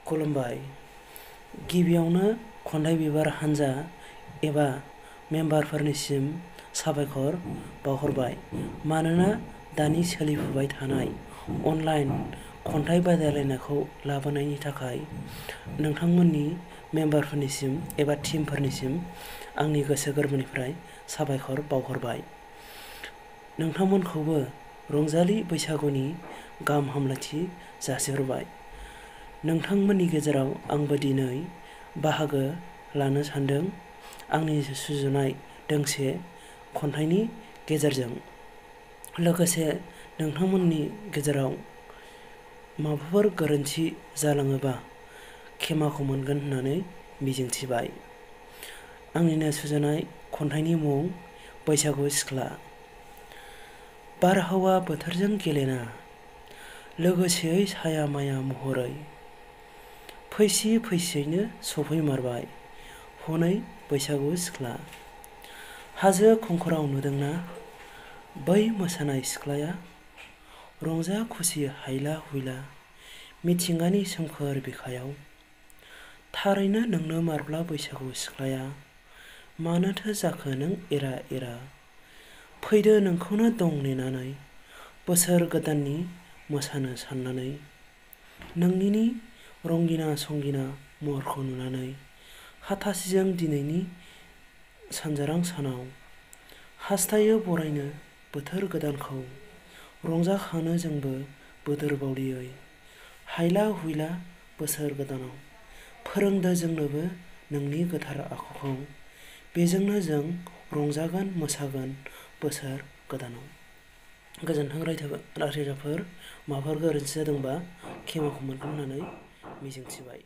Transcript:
खुलुमबाय। गिबियावनो खन्थाइ बिबार हानजा एबा मेम्बारफोरनिसिम साबायखर बावहरबाय मानोना दानि सोलिफुबाय थानाय अनलाइन खन्थाइ बादायलायनायखौ लाबोनायनि थाखाय नोंथांमोननि मेम्बारफोरनिसिम एबा टीमफोरनिसिम आंनि गोसो गोरबोनिफ्राय साबायखर बावहरबाय। नोंथांमोनखौबो रंजालि बैसागुनि गाहाम हामलायथि जासिहरबाय। नोंथांमोननि गेजेराव आंबो दिनै बाहागो लानो सानदों आंनि सुजुनाय दोंसे खन्थाइनि गेजेरजों। लोगोसे नोंथांमोननि गेजेराव माबाफोर गोरोन्थि जालाङोबा क्षेमाखौ मोनगोन होननानै मिजिंथिबाय। आंनिनो सुजुनाय खन्थाइनि मुं बैसागु सिख्ला। बारहावा बोथोरजों गेलेना लोगोसेयै साया माया महरै फैसि फैसियैनो सफैमारबाय हनै बैसागु सिख्ला। हाजो खंखराव नुदोंना बै मोसानाय सिख्लाया रंजा खुसि हायला हुइला मिथिंगानि सोमखोर बिखायाव। थारैनो नोंनो मारब्ला बैसागु सिख्लाया मानोथो जाखो नों एरा एरा फैदो नोंखौनो दं नेनानै बोसोर गोदाननि मोसानो साननानै। नोंनिनि रंगिना संगिना महरखौ नुनानै हाथासिजों दिनैनि सानजारां सानाव हास्थायो बरायनो बोथोर गोदानखौ रंजाखांनो जोंबो बोदोर बावलियै हायला हुइला बोसोर गोदानाव। फोरोंदो जोंनोबो नोंनि गोथार आखुखौ बेजोंनो जों रंजागोन मोसागोन बोसोर गोदानाव। गोजोन्थों रायजोफोर माबाफोर गोरोन्थि जादोंबा क्षेमाखौ मोनगोन होननानै मिजिंथिबाय।